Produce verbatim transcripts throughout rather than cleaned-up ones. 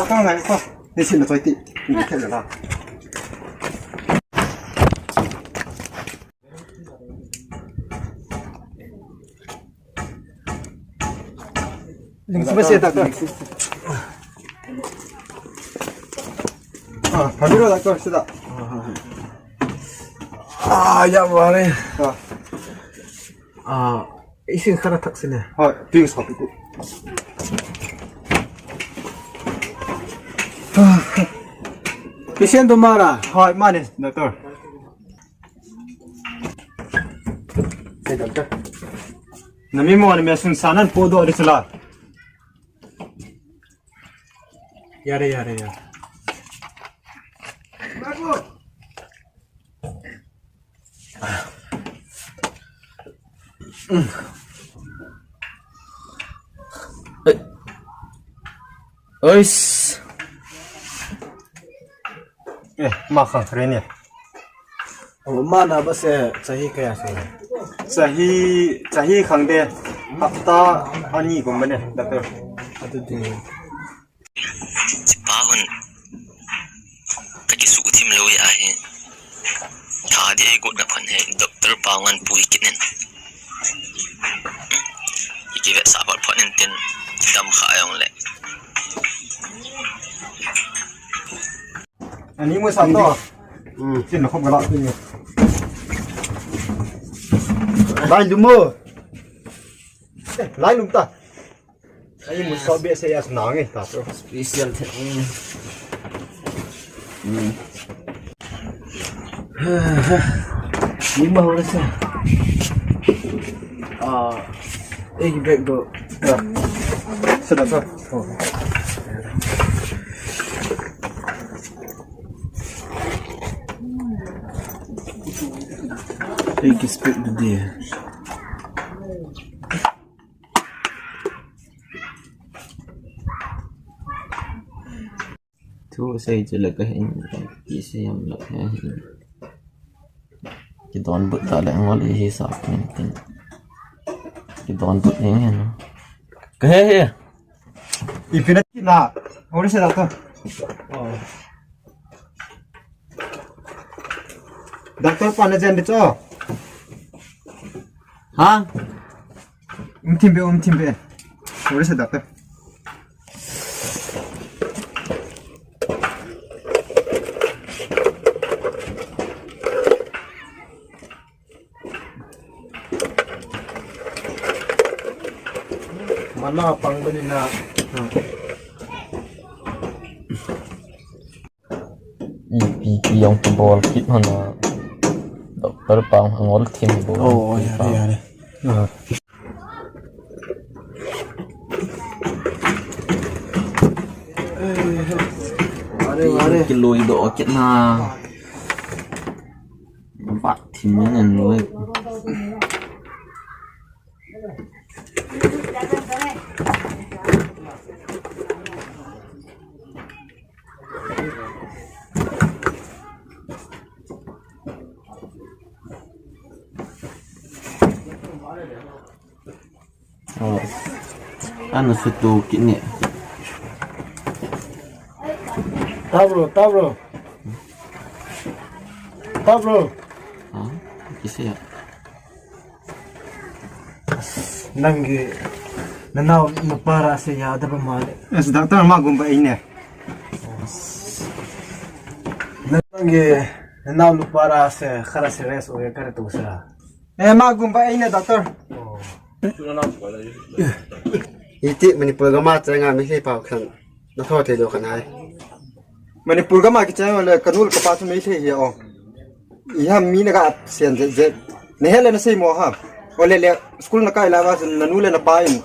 Ko ngai ko. Ni sin na choi ti. Ni ke la. Ling sima se ta ko. Ah, pabiro da ko sida. Ah, ya mare. Ah. Ah, isin khara thak sine. Hoi, tui sa pi ku. Patient to mara. Hoi, mane, doctor. Hey, doctor. Nami mo ni me sun sanan po do ri sala. Yare, yare, yare. Ois. Eh, ma kha, re ni. Oh, ma na ba se, chahi kaya se. Chahi, chahi khang de, hapta ani gum ba ne, doctor. Atu de. Chipa hun. Ka kisuh thim lou ahi. Tha di ei got na phan hi, doctor pa ngan pui kit nen. I kivetsah phot phot nen tin, dam kha jong le. Ani mo sa to. Hmm. Tin na khop ka la tin. Lai lum mo. Eh, lai lum ta. Ai, mun so be se ya na nge ta so. Special the. Hmm. Ni ma hore sa. Ah, eh, break do. Ya. Sudah, sir. Oh. Take a speak the day. Thu sei chu la ka hin, ti sei am la ka hin. Kidonbut ta le ngol hi sa kin tin. Kidonbut ni hin. Ka he he. Ipi na ti na. Hori se doctor. Oh. Doctor pa na jen de cho. Ha? Um thim be, um thim be. Hori se doctor. Mana pang bani na. Ipi ti jong kibol kit hon a. Doctor pa ngol thim bol. Oh, ya, ya, ya. Ah. Are, are. Kiloi doh kit na. Bat thim ngen loi. Oh. Ana sutu kini. Tabro, tabro. Tabro. Ha? Kisi ya? Nanggi, nanao nupa ra se ya da ba male. As doctor ma gumba ine. Nanggi, nanao nupa ra se khara serious o ya kar tu sa. Eh, ma gumba ine doctor. Oh. Iti Manipur gam a chang a Meitei pau khan. Na tho thei lou khan hai. Manipur gam a kichai le ka nu le ka pa chu Meitei hi o. Iha mi na ka sian je je. Ne hele na sei mo ha. O le le school na kai la ba na nu le na pa in.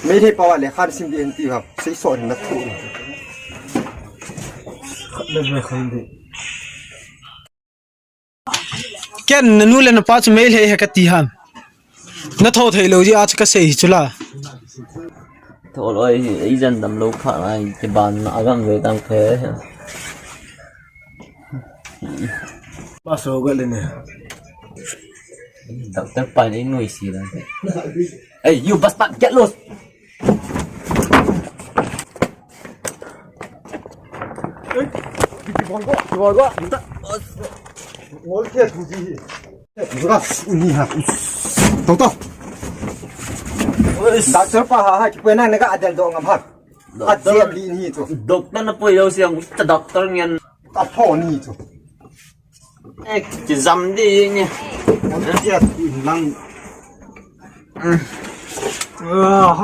Meitei pau le khan sim di en ti ha. Sei so na thu. Khat le ve khan di. Ken na nu le na pa chu Meitei he ka ti ham. Na tho thei lou ji a chu ka sei hi chu la. Tho loi, ei jan dam lou pha ngai, kiban na agam ve dang phe. Pa so ga le ne. Doctor pa nei noi si la. Hey, you bastard, get lost! Ngol ke tu ji. Jura uni ha. To to. Doctor pa ha ha kipena na ka adel do ngam ha. Doctor. Ajep li ni tu. Doctor na poi lo siang ta doctor ngen. Ta pho ni tu. Eh, kijam di ni. Ajep lang.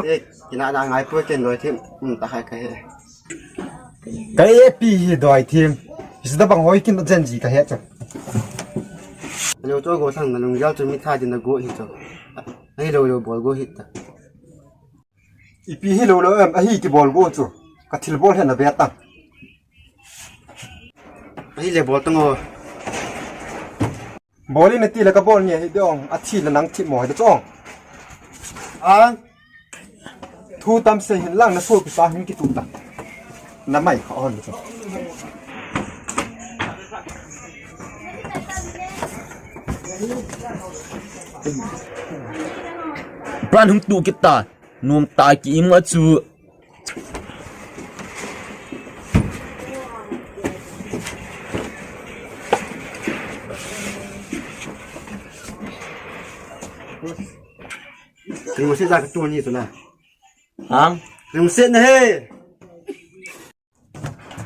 Eh, kina da ngai poi ken doi thim. Hmm, ta hai ka he. Ka ipi hi doi thim. Hisi da bang hoi kin jen ji ka he chu. Alo to go sang na lung jal chu mi tha din da go hi chu. Ai lo lo bol go hi ta. Ipi hi lo lo em, ahi kibol go chu. Ka thil bol he na be ta. Ahi le bol tang o. Bol in ati le ka bol nge hi dong, athi le nang thi mo hi dong. A. Thu tam se hin lang na so ki sa hin ki tu ta. Na mai kha on chu. Pran hung tu kita. Nom ta ki im a chu. Lungset ja ka tu ni tu na. Hang? Lungset na he.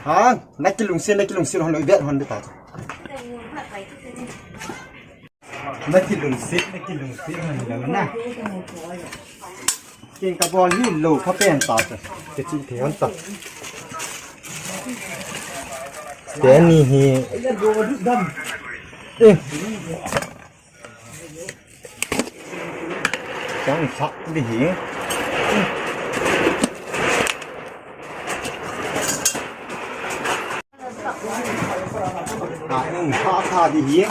Ha, na kilungset, na kilungset hon lo, i vet hon de ta. Na kilungset, na kilungset hon lo na. Ken ka bol hi lo pha pen ta ta. Ke chi the hon ta. Te ni hi. Eh. Chang sa di hi. Chang sa sa di hi.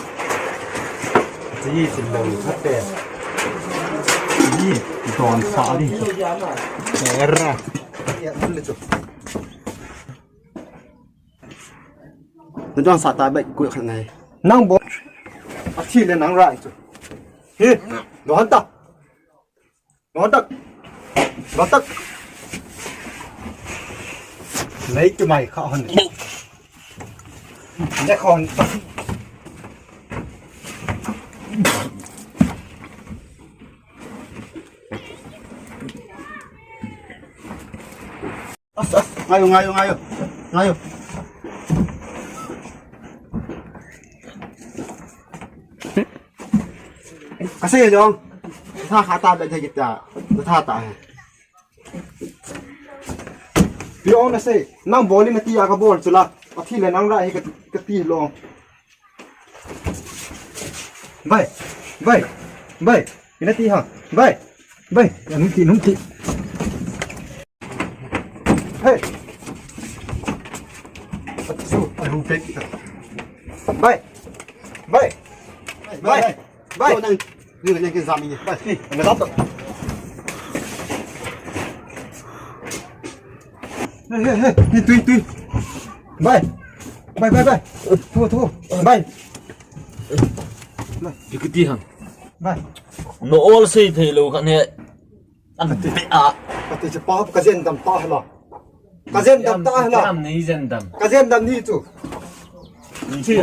Chi chi lo sa te. Di don sa di. Era. Na don sa ta bai ku khat ngai. Nang bo. A thi le nang rai chu. Hi. Don ta. Don ta. Don ta. Lei ki mai kha hon. Ne khon. As, as, ngayo, ngayo, ngayo. Ngayo. Kasi yung, sa kata ba kita, sa kata. Yung na say, nang boli na tiya ka bol sila. Pati le nang ra hi ka, ka ti lo. Bai, bai, bai. Ina ti ha. Bai, bai. Anung ti, nung ti. Hey. Atu, anu pek. Bai. Bai. Bai. Bai. Bai. Ni ni ke zam ni. Bai. Ni na zam. Hey, hey, hey. Ni tui, tui. Bai. Bai, bai, bai. Thu, thu. Bai. Bai. Dikiti hang. Bai. No all sei thei lo kha ne. An te a. Ka te pa ka jen dam ta hela. Ka jen dam ta hela. Kam nei jen dam. Ka jen dam ni chu. Ni chu.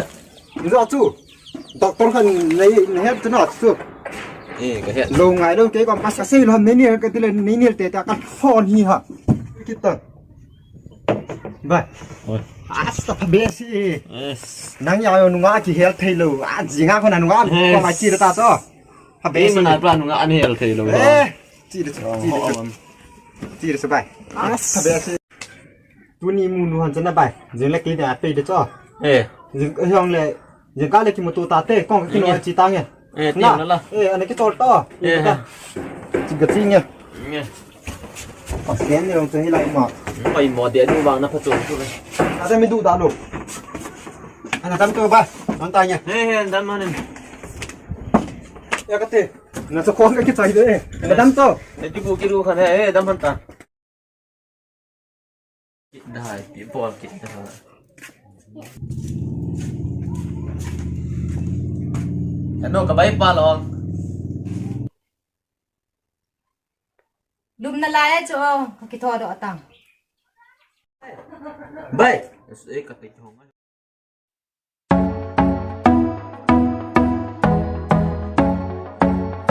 Ni chu. Doctor khan nei, nei het tu na chu. Eh, ka het. Lo ngai lo ke ko pas ka sei lo nei ni ka ti le nei ni te ta ka hon hi ha. Kita. Bai. Oi. Asta pha be si. Yes. Nang ya yo nunga ki hel thei lo. A jinga ko na nunga ko ma ki ta to. Pha be si. Mana pra nunga an hel thei lo. Eh. Chi de, chi de. Chi de bai. As, ka be ase. Tuni mu nu han chana bai. Jing le ki de a pe de cho. Eh. Jing ka hiong le, jing ka le ki mu tu ta te, kong ki no chi ta nge. Eh, ti na la. Eh, ana ki tol to. Eh. Chi ga chi nge. Nge. Pas ken ni long chu hi lai ma. Pai mo de du bang na pha chu chu le. A de mi du da lo. Ana tam tu ba. Nang ta nge. Eh, eh, dam ma ne. Ya ka te. Na sa kon ka kichai de. Madam to. Eti bu kiru khan he, eh, dam han ta. Kit dai, pi bol kit dai. Ano ka bai pa long. Lum na lai a chu, ka kitho do tang. Bai. Eh, ka te thong.